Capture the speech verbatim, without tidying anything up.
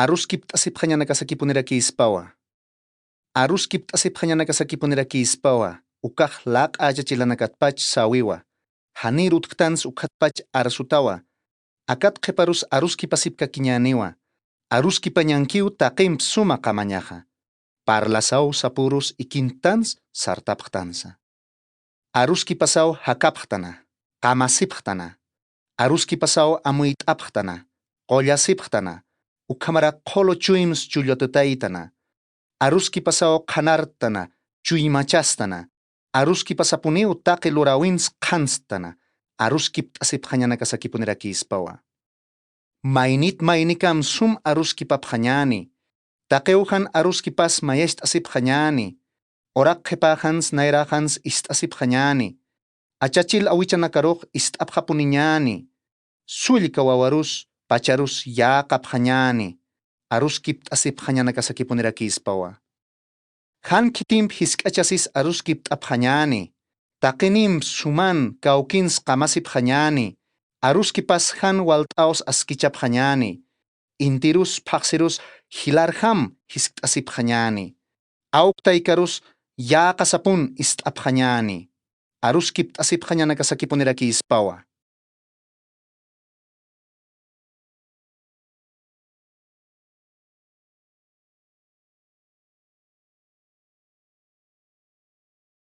Aruskipt'asipxañanakasakipunirakiyspawa. Aruskipt'asipxañanakasakipunirakïspawa, ukax laq'a achachilanakatpach säwiwa, janïr utjtans ukkhatpach arsutawa, akat qhiparus aruskipasipkakiñäniwa, aruskipañankiw taqimp suma qamañaxa, parlasaw sapürus ikinttans sartapxtansa. Aruskipasaw jakapxtana, qamasipxtana, aruskipasaw amuyt'apxtana, qullasipxtana, ukhamarak qhulu chuyms chullatutaytana, aruskipasaw qhanarttana, chuymachastana, aruskipasapuniw taqi luräwins qhanstana, aruskipt'asipxañanakasakipunirakïspawa. Maynit maynikam sum aruskipapxañäni, taqiw jan aruskipas mayacht'asipxañäni, uraq qhipäxans nayräxans ist'asipxañäni, achachil awichanakarux ist'apxapuniñäni, sullka wawarus pacharus yäqapxañäni, aruskipt'asipxañanakasakipunirakïspawa. Jan khitimp jisk'achasis aruskipt'apxañäni, taqinimp suman kawkins qamasipxañäni, aruskipas jan walt'aws askichapxañäni, intirus phaxsirus jilarjam jiskt'asipxañäni, awk taykarus yäqasapun ist'apxañäni, aruskipt'asipxañanakasakipunirakïspawa.